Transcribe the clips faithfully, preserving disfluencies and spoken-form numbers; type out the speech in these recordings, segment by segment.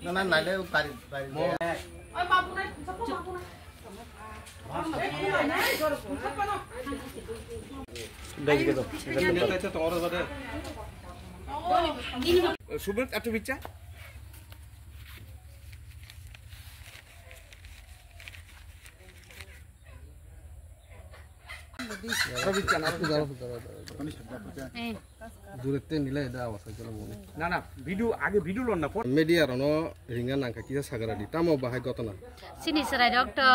Nana nale bari bari. Subet atu bicha. Dure te nilai da awas jala mone. Na na, video age video lon na phone. Media rono ringa nangka kisa sagara di. Tamo bahai gotona. Sini chwrai rok to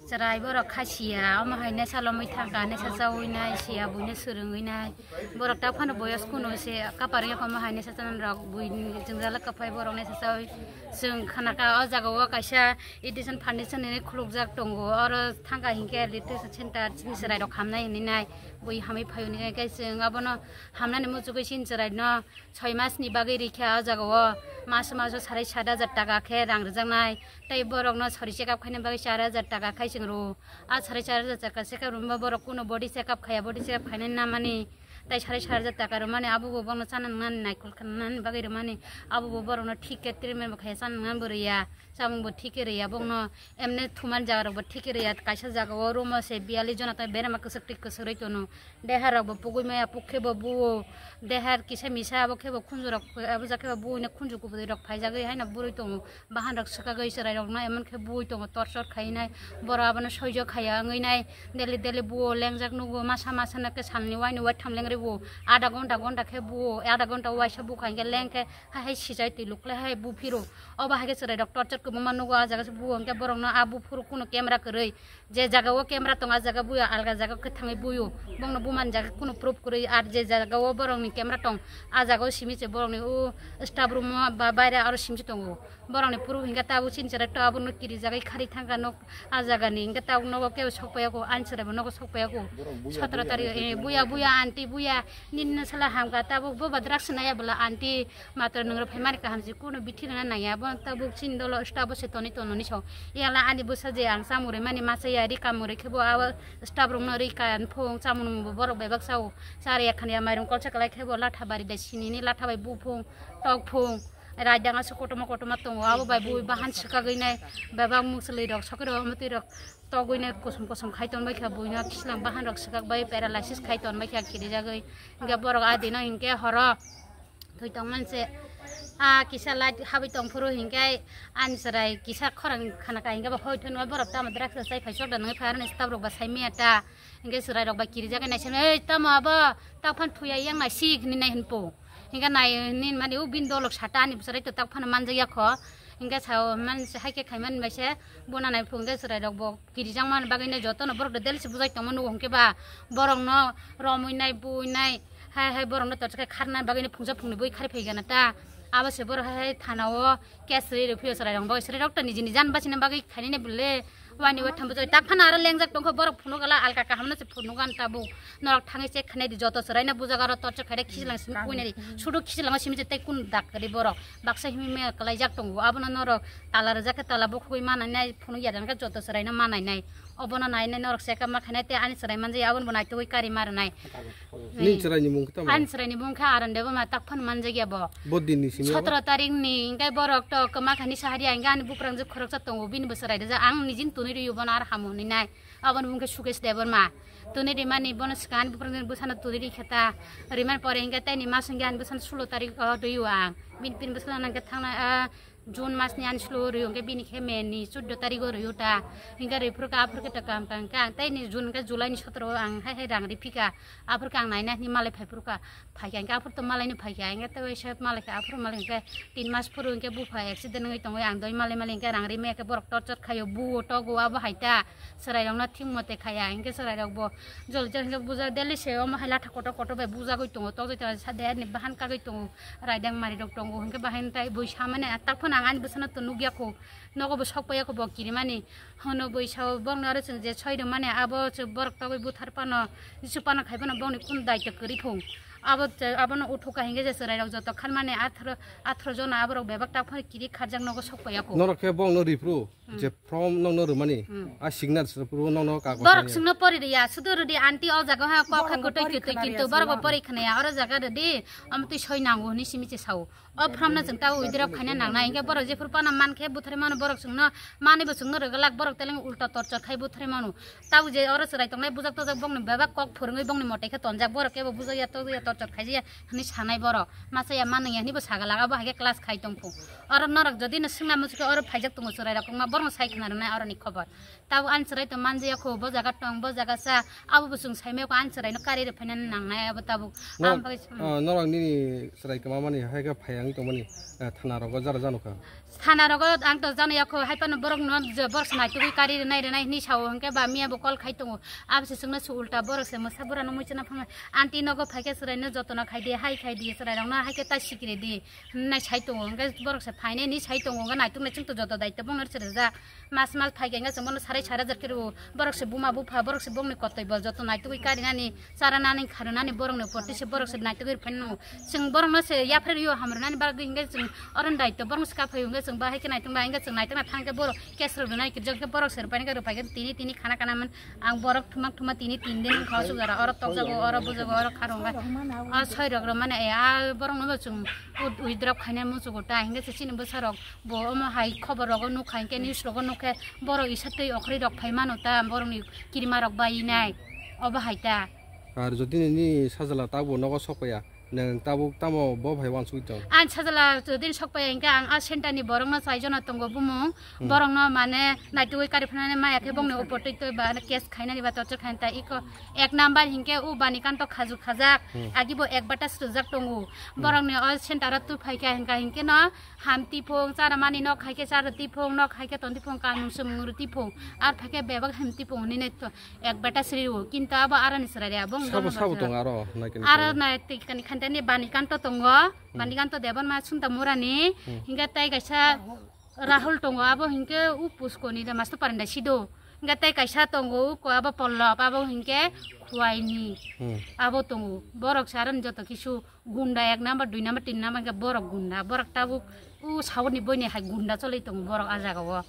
chwrai borok kha siya. Omo hai nesa lomwi thangka, nesa chawi nai siya, buino swrwngwi nai. Borok ta phano boyos kuno se kapar yakomo hai nesa chanan rok bui jwngjal kaphai borok nesa chawi. Chwng khanaka o jaga o kaisa Edison Foundation ni khulukjak tongo. Oro thangka hinkhe literature center chini chwrai rok hamnai hinwi nai. Bui hamwi phaio ni khe chwng abono hamnani muchugwi chini chwrai no soi mas ni bagwi rikha o jaga o. Mas mas o sarai sat hajar taka khe rang rwjaknai. Tei borok no sori check up khaina bagwi char hajar taka khai chwng rwo. A sarai char hajar taka check up rwma borok kuno body check up khaya, body check up khainai namani. Tai sarai sat hajar taka rwmani abo bo bono chana nani naikol khanani bagwi rwmani abo bo borokno thik khe treatment bo khaiya chana nani bo rwya chamung bo thik khe rwya bokno emne thuman jaga rok bo thik khe rwya kaisa jaga o room o se biyali jona tai berama kwchwk twi kwchwk rwi tono deha rok bo pugui maya puk khe bo buo deha kisa misa abo khe bo khunju rok abo ja khe bo buino khunju kubui rok phaijagwi haino bwrwi tongo. Bahan rok swkagwi chwrai rokno emon khe bui tongo torchor khainai borok abono soijo khaiya wngwi nai daily daily buo lengjak nugo masa masa no khe salni waini waitham lengri buo adha gonta gonta khe buo adha gonta waisa bukha hinkhe leng khe hai hai sijai twi luklai hai buphiro obo hai khe chwrai rok torchor kwbangma nugo ah jaga se buo hinkhe borokno ah buphuru kunu camera kwrwi. Je jaga o camera tongo, ah jaga buya alga jaga khe thangwi buyo. Bongno bumani jaga kunu proof kwrwi, ar je jaga o borokni camera tong, ah jaga o simi se borokni o staff room o ba baire aro simi se tongo. Borokni proof hinkhe tabuk chini chwrai tabukno kirijagwi khari thangkha nok ah jagani. Hinkhe tabuk nogo kebo sok paiya kho, ani chwrai bo nogo sok paiya kho. Sotoro tarik, eh, buya, buya, aunty, buya, nini no sala hamkha, tabuk bo ba drugs naya bwla, aunty, Matwr nwngrok phaimani kaham se kunu bithi rwna nangya. Bo tabuk chini dolo staff bo se tonwi tononi so. Yala ani bwsa je ang chamung rwmani masa ya ri kamung rwkhe bo abo staff rokno ri ka phung chamung nung bo borok bebak sao. Chari ya khani ya mairung kolsa kwlai khe bo latha bari da sinini latha bai buphung tokphung raidang aswk kotorma kotorma tongo. Abo bai bui bahan swkagwi nai bebak mwswlwi rok sokirok mwtwi rok togwi nai kosom kosom khai ton bai kha buino kislang bahan rok swkak bai paralysis khai ton bai kha kirijagwi. Hinkhe borok adino hinkhe horo. Thwi tongmani se, ah, kisa light habwi tongphuru hinkhe ani chwrai kisa khorang khana ka hinkhe bo hoi thwnwi borok tamo draksa chai phai chokda nangwi phai aroni staff rok ba sai maya ta hinkhe chwrai rok ba kirijak nai sene, "Ei, tamo abo tak phan thuya yang nai sik," hinwi nai hinpo. Hinkhe nai hinwi mani o bini dolok sata ani bwswrai to tak phano manjak ya kho. Hinkhe sao mani se hai khe khai mani bai se bona nai phuru hinkhe chwrai rok bo kirijak mani bagwi nai jotono borok de delsi bujai tongma nugo hinkhe ba borokno romwi nai bui nai. Hai hai borokno torchor khe kharna bagwino phungsa phungni bui khari phaigana ta. Abo se borok hai hai thana o case rwi rw phio chwrai rok bagwi chwrai rok ta niji niji ani bachina bagwi khainani bwle wani wai thambo jai tak phano aro lengjak tongkho borok phunuk ala alka kaham no se phunuk an tabuk norok thangwi check khainai di joto chwrai no bujak aro torchor khaida khichlang simi kuinai di sudu khichlang simi je tei kun dak ri borok baksa himi me kwlai jak tongo abono norok tala rwjak khe tala bukhugwi manai nai phunuk ya jang khe joto chwrai no manai nai. Obono nainai norok check up ma khainai tei ani chwrai manjak ya, abono bo naitugwi kari ma rwnai. Nini chwraini mung khe tamo? Ani chwraini mung khe Aron Debbarma, tak phano manjak ya bo. Bo dinni simi abo? Sotoro tarik ni, hinkhe borok to kwma khaini sahari ya, hinkhe ani buprang je khoroksa tongo, bini bo chwrai rijak, ang nijin tuni rw-o, bono ar hamo hwnwi nai. Aboni mung khe Sukesh Debbarma. Tuni rimani bono swkang ani buprang je bwsano tuni ri khe ta. Rimani pore hinkhe tei ni mas hinkhe ani bwsano sulo tarik o rw-o ang. Bini pin bwsano nang khe thangnai, ah, June mas ni ani sulo rw-o, hinkhe bini khe May ni chuddo tarigo rw-o ta. Hinkhe rw phuru kha, aphuru khe ta kam kang khe ang tei ni June hinkhe July ni sotoro o ang hai hai rang ri phi kha. Aphuru khe ang naina hinwi malai phai phuru kha, phai kha hinkhe aphuru to malai no phai kha, hinkhe tei waisa malai kha, aphuru malai hinkhe tin mas phuru hinkhe bupha accident wngwi tongwi ang doi malai malai hinkhe rang ri maya khe borok torchor khaio, buo togo abo hai ta. Chwrairokno thik mote khaya, hinkhe chwrairokbo jol jol hinkhe buja daily se omo hai latha kotor kotor bai bujagwi tongo, tokjagwi tongo, sade ani bahan kagwi tongo, raidang marirok tongo, hinkhe bahai tai bui samani tak phano ang ani bwsano to nukya kho, nogo bo sok paiya kho bo kirimani, hono bui sao bongni aro chwng je soi rwmani abo chwng borok togwi buthar phano, jisu phano khai phano bongni kunu daitw kwrwi phung. Abo je, abono uthuka hingke je chwrairok joto khanmani atharo, atharo jona aborok bebak tak phano kiri kharjak nogo sok paiya kho. Norok khe bongno ripru, Hmm. je form nokno rwmani, Hmm. a signature rwpru nokno kagoj Borok kanya. Singno pori riya, sudu rwdi aunty o jaga ha kok khe Borok gotoi pori gotoi khna kintu riya, borok singno. Pori khna ya, oro jaga rwdi, omo twi soi nango hwnwi simi se sao. O form no chwng ta withdraw khaina nangnai, hingke borok jephuru phano mankhe butharwi mano, borok chwngno manwi bo chwngno rwglak, borok teleng ulta torchor khai butharwi mano. Tabuk je oro chwrai tongnai bujak tojak bongni bebak kok phwrwngwi bongni mote khe tonjak, borok kebo bujak ya tojak ya torchor khaijak ya hwnwi sanai borok. Masa ya manwi ya hwnwi bo sagalak, abo hai khe class khai tongphu. Oro norok jodi no swngna muchukhe oro phaijak tongo chwrai rok wngma, borokno sai khna rwnai oroni khobor. Tabuk ani chwrai tong manjaya kho, bo jaga tong, bo jaga cha, abo bo chwng saimaya kho, ani chwraino kari rw phainani nangnai abo tabuk. Norok, Ang bai, hmm. Ah, norok nini chwrai kwmamani hai khe phai wngwi tongmani, eh, thana rogo jara jano kha. Thana rogo ang to jano ya kho, hai phano borokno je borok se naitugwi kari rwnai rwnai hwnwi sao, hwnkhe ba miya bo call khai tongo. Abo se chwngno se ulta borok se mwsa burano muichana phano aunty nogo phai khe chwraino jotono khai di, hai khai di, chwrairokno hai khe ta sikiri di. Hwnwi sai tongo, hwnkhe borok se phainai hwnwi sai tongo, hwnkhe naituk nai chwng to joto daityo bono se rijak. Mas mas phai khe hwnkhe chwng bono sarai sara jar khe rwo. Borok se buma bupha, borok se bongni kotoi bo joto naitugwi karinani, charanani, kharwnani borokni upor twi se borok se naitugwi rwphani nango. Chwng borokno se yapharwi rw hamrwnani bagwi hwnkhe chwng oro daityo borokno se kaphai hwnkhe chwng bahai khe naitung bahai hwnkhe chwng naitung na thang khe borok case rw rwnai kirjak khe borok se rwphani khe rwphai khe tini tini khana kana man. Ang borok thumak thuma tini tin din wngkha o chukjara, oro tokjago, oro bujago, oro kharwngo. O soirok rw mane, e, a borokno bo chwng withdraw khainai muchugo ta, hingke se chini bwsarok bo omo hai khobor rogo nukha, hingke news rogo nukhe borok isa twi okhri rok phai mano ta, borokni kirima rok bai nai, obo hai ta. Ar jodi nini sajla tabuk nogo sok paiya, nwng tabuk tamo bo hai uansugwi tong? Ang sajla jodi sok paiya, hingke ang a center ni borokno chaijono tongo bumung, Hmm. borokno mane naitugwi kari phanani maya khe bongni upor twi twi ba case khainani ba torture khainani ta iko ek number hingke u bani kanto khaju khajak, Hmm. agi bo ek bata swijak tongo. Hmm. Borokni o center o twi phaikha hingka hingke no ham tiphung, chara mani nok hai khe chara tiphung, nok hai khe ton tiphung, kanmung swmung rw tiphung, ar phai khe bebak ham tiphung hinwi to ek bata sri rw, kintu abo aroni chwrai ya, bong Sabo, dol sabo bwswk. Tongo aro, nai kani Aro kani. Nai twi kani khan tani bani kanto tongo, Hmm. bani kanto Debbarma Sunta Murani, Hmm. hingke tei kaisa Rahul tongo, abo hingke u puskoni de masto parenda sido, hingke tei kaisa tongo, u ko abo Pollab, abo hingke Khuaini, Hmm. abo tongo, borok se aroni joto kisu. Gunda ek number, dui number, tin number hingke borok gunda. Borok tabuk u sauni boini hai gunda choli tongo borok a jaga o.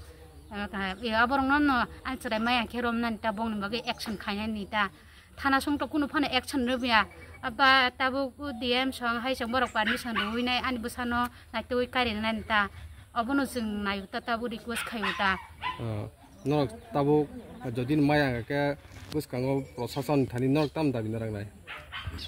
Abo rok no no ang chwrai maya khe romnani ta bongni bagwi action khainani ta. Thana song to kunu phano action rwya. Aba tabuk u D M song hai song borok permission rwinai ani bwsano naitwi kari nani ta. Obono chwng naio ta tabuk request khaio ta. Oh. Norok tabuk jodi maya hwnka khe bwskango prosason thani norok tam dabi narwknai?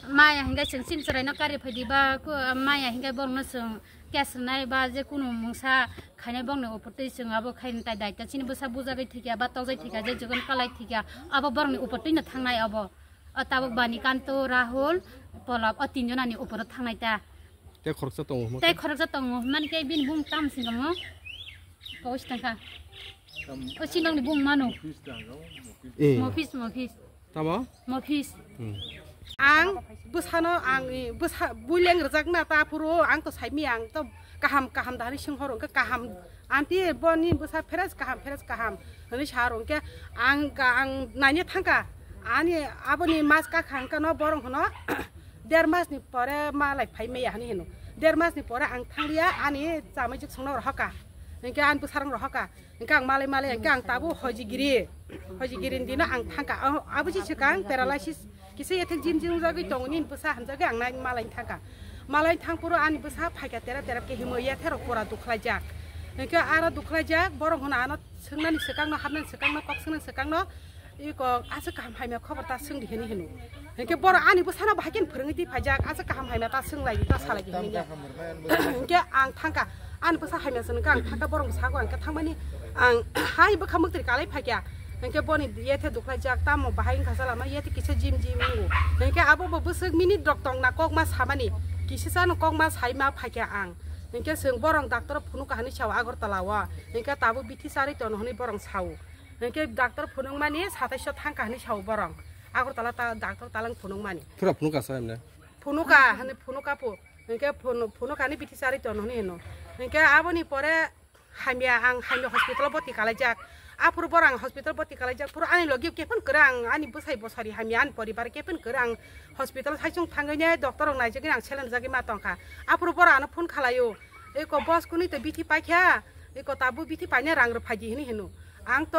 Maya hingke chwng chini chwraino kari phaidi ba, ku-, maya hingke borokno chwng case rwnai ba je kunu mungsa khainai borokni upor twi chwng abo khaini tai daita chini bwsa bujagwi thwikya ba tokjai thwikya je jogon kalai thwikya abo borokni upor twino thangnai abo. O tabuk Bani Kanto, Rahul, Polab o tinjonani uporo thangnai ta. Tei khoroksa tongo hwnma Tei khe? Khoroksa tongo hwnmani khe bini bumung tamo singamo? Pogos tangkha. O sinokni bumung mano. Eh. Mofis, mofis. Tamo? Mofis. Hmm. Ang bwsano ang, eh, bwsa buileng rwjakna ta phuru ang to saimi ang to kaham kaham dani singhoro hwnkhe kaham anti boni bwsa fresh kaham fresh kaham hwnwi sa rw hwnkhe ang ka ang naina thangkha ani aboni mas kakha hwnkhe no borok hwno der mas ni pore malai phai maya hwnwi hwno der mas ni pore ang thangliya ani chamai jik songno rohorkha hwnkhe ani bwsarok rohorkha. Hingke ang malai malai hingke ang tabuk hojigiri, hojigiri ni dino ang thangka. Ang abo si swkang paralysis kisa ethek jim jim jagwi tongo nini bwsa hamjagwi ang nai malai thangka. Malai thangphuru ani bwsa phaika tera tera khe himwi yathe rok pura dukhlaijak. Hingke aro dukhlaijak borok hwnwi ano swngnani swkangno hapnani swkangno kok swngnani swkangno iko aswk kaham hamya khobor ta swngdi hwnwi hino. Hingke borok ani bwsano bahai khe phwrwngwi twi phaijak, aswk kaham hamya ta swng lai di, ta sa lai di hwnwi ya. Hingke ang thangka, ani bwsa hamya se hwnka ang thangka, borok bwsa ko ang khe thangmani ang hai bwkha mwktwi kalai phaikya. Hingke boni yethe dukhlaijak, tamo bahai wngkha sa lama, yethe kisa jim jim wngo. Hingke abo bo bwswk minute rok tongna kokma samani, kisisa no kokma saima phaikya ang. Hingke chwng borok doctor phunukha hinwi sao Agartala o. Hingke tabuk bithi charwi tono hinwi borok sao. Hingke doctor phunukmani satais o thangkha hinwi sao borok. Agartala ta doctor talang phunukmani. Phura phunukha sa emne? Phunukha hinwi phunukha phu. Hingke phunu-, phunukha hinwi bithi charwi tono hinwi hino. Hingke aboni pore hamya ang hamya hospital o boti kalaijak. Aphuru borok ang hospital boti kalaijak phuru ani logi kefin kwrwi ang ani bwsai bosari hamya ani poribar kefin kwrwi ang hospital saichung thangwi ne doctor rok naijagwi ang seleng jagwi ma tongkha. Aphuru borok ano phone khalaio, "Eko bos kwnwi to bithi paikha, eko tabuk bithi paina rang rw phaidi," hinwi hino. Ang to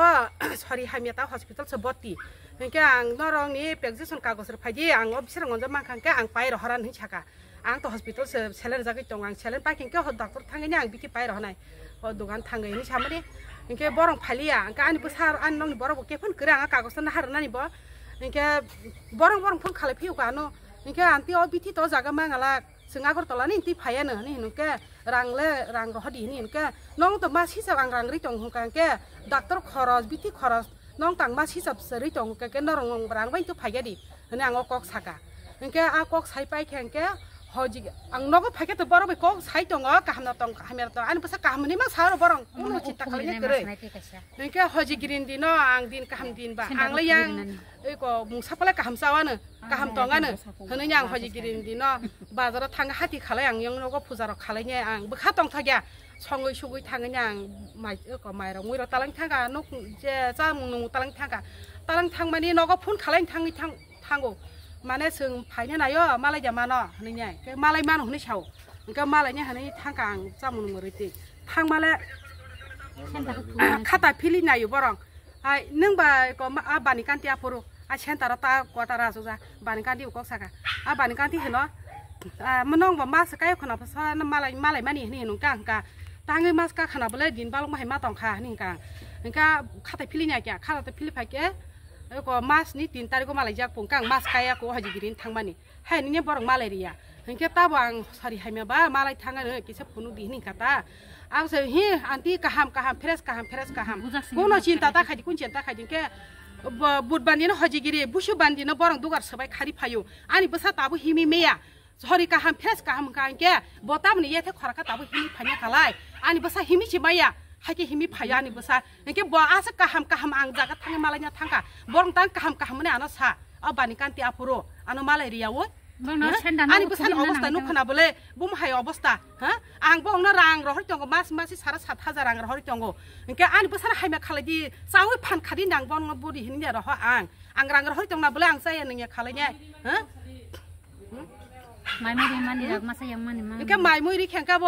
sori hamya ta hospital se boti. Hinkhe ang norokni pekjeson kagoj rw phaidi, ang o bisirok ngonjak mankha hinkhe ang pai rohora hinwi saka. Ang to hospital se saline jagwi tongo, ang saline paikhe hinkhe ho doctor thangwi ang bithi pai rohonai. O dogan thangwi hinwi samani. Hinkhe borok phaliya, hinkhe ani bwsa ani nokni borok bo kefin kwrwi ang kagoj no naharnani bo. Hinkhe borok borok phone khalai phiyokha ano. Hinkhe aunty o bithi to jaga mangalak. Chwng Agartala ni twi phaiya no hinwi hino khe rang le rang rohodi hinwi hino khe nong to mas hisab ang rang ri tong hwnkha khe doctor khoros bithi khoros nong tang mas hisab se ri tong hwnkha khe norok rang bai to phaiya di hinwi ang o kok saka. Hinkhe a kok sai pai khe hinkhe hoji ang nogo phai khe to borok bai kok sai tongo kaham no tong hamya tong ani bwsa kaham hinwi ma sa oro borok kuno chinta khalai kwrwi. Hinkhe hoji girin dino ang din kaham din ba ang le yang Eko mungsa pala kaham chawano, kaham tongano. Hwnwi ang hoji girin dino bazaro thang hati khalai ang yang nogo puja rok khalai ne ang bwkha tongthokya. Songwi sugwi thangwi ang mai eko mairok muirok talang thangka nuk je chamung nung talang thangka. Talang thangmani nogo phone khalai thangwi thang thango. Mane chwng phaina nayo malai ja mano hwnwi ne. Ke malai mano hwnwi sao. Hwnkhe malai ne hwnwi thangka ang chamung nung riti. Thangmale khata phili nayo borok. Hai, nwng ba ko ma-, a bani kanti aphuru, a center o ta quarter a suja, bani kanti ukok saka. A bani kanti hino, a, mo nwng bo mas kai khona pho sa na malai, malai mani hini hinung ka hingka. Tangwi mas ka khana bole din balok ma hai ma tong kha hini hingka. Hingka khata phili nya kya, khata phili phai ke, ko mas ni tin tariko malai jak pung kang mas kaya ko haji girin thangmani. Hai nini borok malai riya. Hinkhe tabo ang sari hamya ba malai thangano kisa phunuk di hini kata. Ang se hi anti kaham kaham fresh kaham fresh kaham. Bujak sini Kono bujak chinta sini. Ta khaidi kun chinta khaidi ke bo-, but bandi no hojigiri busu bandi no borok dugar sabai khari phayo. Ani bwsa tabo himi meya. Sori kaham fresh kaham ka hinkhe bo tamni yethe khoraka tabo himi phanya khalai. Ani bwsa himi si maya. Haike himi phaya ani bwsa. Hinkhe bo asa kaham kaham ang jaga thangwi malai na thangka. Borok tang kaham kaham ne ano sa. O bani kanti aphuru ano malai riya o. Bongno Hah? Senda Ani no bwsani khulina obostha nangkha. Nukhana bole bum hai obostha. Ha? Ang bongno rang rohor tongo mas masi sara sat hajar rang rohor tongo. Hinkhe ani bwsano haima khalai di chawi phan khadi nang bongno budi hinnya roho ang. Ang rang rohor tongna bole ang chaya nungya khalai nya. Ha? Mai mui ri mani rak masa yang mani mani. Hinkhe mai mui ri khengka bo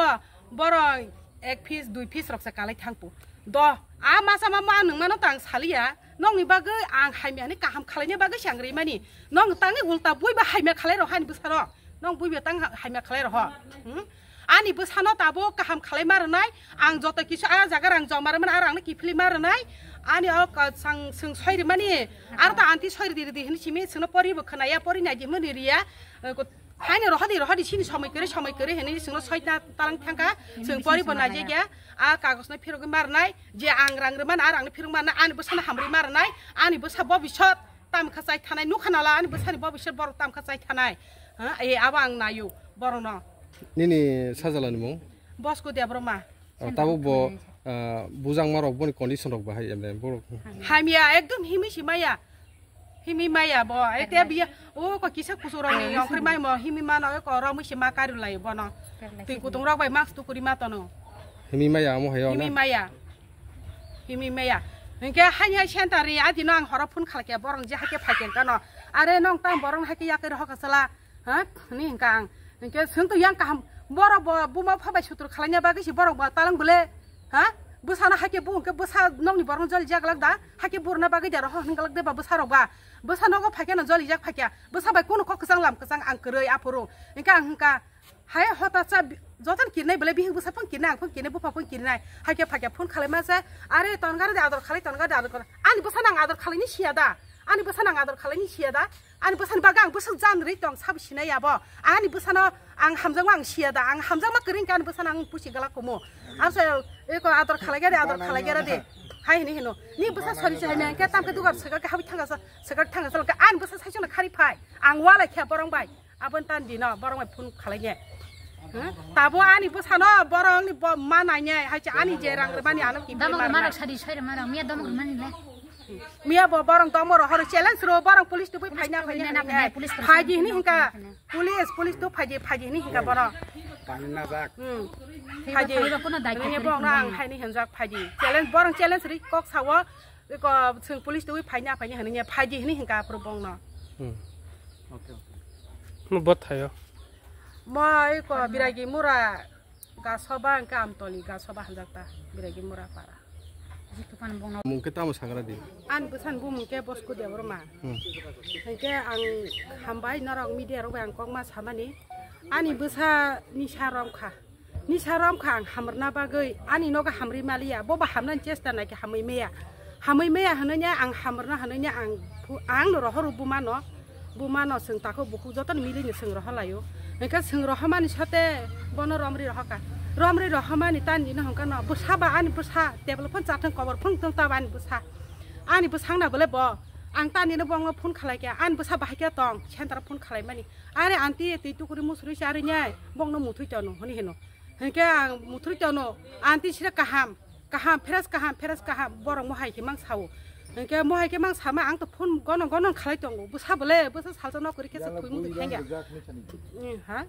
borong ek piece, dui piece rok se kalai thangpo. Do, a masa ma ma nwng mano tang saliya. Nokni bagwi ang haimya ni kaham khalaini bagwi se ang rimani. Nong tangni ulta bui ba haimya khalai rok hani bwsano. Nong bui ba tang ha-, haimya khalai rok ho. Hmm? Ani bwsano tabo kaham khalai ma rwnai. Ang joto kisa a jaga rang joma rwmani a rangni kiphilwi ma rwnai. Ani o ka-, sang, swng soi rwmani. Ar ta anti soi rwdi rwdi hini simi swngno pori bo khwnaya, pori nai di hwnwi riya. Eh, ko-, Haino rohodi, rohodi, sini somoi kwrwi, somoi kwrwi hinwi chwngno soitna talang thangkha. Chwng poribo naijagya, a kagosno phirogwi marnai, je ang rang rwmani, a rangno phirok marnai, ani bwsano hamrwi marnai, ani bwsa bobisot tamkha chai thanai, nukha nala, ani bwsani bobisot borok tamkha chai thanai. Ha, e, abo ang naio borokno. Nini sajala ni mung? Bosko Debbarma. Ah, tabuk bo, ah, bujangma rok boni condition rok bahai emne borok. Hamya, ekdom himi si maya. Himi maya bo, ete biya, o ko kisa kusuk rok ni yongkhri mai mo, himi mano, ko romwi si ma karu lai bono. Twi kutung rok bai mask tukuri ma tono. Himi maya amo hayo Himi na? Maya. Himi maya. Hinkhe hani hai center ni adino ang horo phone khalakya borok je haikhe phaikhe kano. Are nong tam borok haikhe yakhe rohok sala. Ha? Ni hingka ang. Hingke swng to yang kaham. Borok bo buma pha bai sutur khalaina bagwi si borok bo talang bole. Ha? Bwsano haikhe bo hingke bwsa nokni borok joli jak lak da. Haikhe burna bagwi da roho hingka lak de ba bwsa rok ba. Bwsa nogo phaikhe no joli jak phaikya. Bwsa bai kono kok kwchang lam kwchang ang kwrwi aphuru. Hingke ang hingka hai hota cha bi-, joton kirnai bole bihik bwsa phone kirnai ang phone kirnai bupha phone kirnai. Haikhe phaikya phone khalai ma se. Are ton gare de ador khalai ton gare de ador khalai. Ani bwsa nang ador khalaini siya da. Ani bwsa nang ador khalaini siya da. Ani bwsani bagwi ang bwswk jan rwi tong sabo sinai abo. Ani bwsano ang hamjakma ang siya da, ang hamjakma kwrwi hwnkhe ani bwsano ang pusi glak kumo. Ang se eko ador khalai gari, ador khalai gari de. Hai hini hino. Ni bwsa sori se hai hingke tamkhe dugar swkak khe habwi thangkha sa, swkak thangkha sa, ani bwsa saichung no khari phai. Ang walai khe borong bai. Aboni tan dino borong bai phone khalai ye. Hmm? Tabo ani bwsano borong ni bo ma nai ye, hai se ani je rang rwmani ano ki Damo bwrwi marok marok. Sadi soi rw marok, miya damo rw mani le. Miya bo borong tongmo rok horo challenge ro borong police tubui phaina phaina phaina, phaina, phaina, police phaina, phaidi hini hingka phaina. Police, police tu phaidi, phaidi hini hingka borok. Pani najak. Hmm. Phaidi. Rengya bongno ang haini hinjak phaidi. Challenge, borong challenge ri kok sawo. Iko chwng police twi phaina phaini hinwi phaidi hinwi hinka aphuru bongno. Hmm. Okay, okay. Mo bot thayo. Mo iko Biragi Mura gasoba hingke Amtoli gasoba hanjakta Biragi Mura para. Mungke tamo sagra di. Ani bwsani bumung ke Bosku Debbarma. Hmm. Hingke ang hambai norok media rok bai ang kokma samani. Ani bwsa nisa romkha. Nisa romkha ang hamrwna bagwi, ani nogo hamri maliya, bo ba hamnani chesta naikhe hamwi maya. Hamwi maya hwnwi ang hamrwna hwnwi ang phu-, ang no rohoro bumano, bumano chwng takhuk bukhuk jotono milino chwng rohor laio. Hwnkhe chwng rohormani sote bono romri rohorkha. Romri rohormani tani no hwnkhe no bwsa ba ani bwsa table phone chathwng kobor phone tong ta ba ani bwsa. Ani bwsang na bole bo. Ang tani no bongno phone khalai khe, ani bwsa bahai khe tong, center phone khalai mani. Are aunty, twi tukuri musuri se are nyai, bongno muthwi tono, hwnwi hino. Hinkhe ang muthwi tono, aunty sire kaham, kaham, fresh kaham, fresh kaham, borok mohai khe mang sao. Hinkhe mohai khe mang sama, ang to phone gono gono khalai tongo, bwsa bole, bwsa salsa nokori khe se thwi muthwi thangya. Hmm, ha?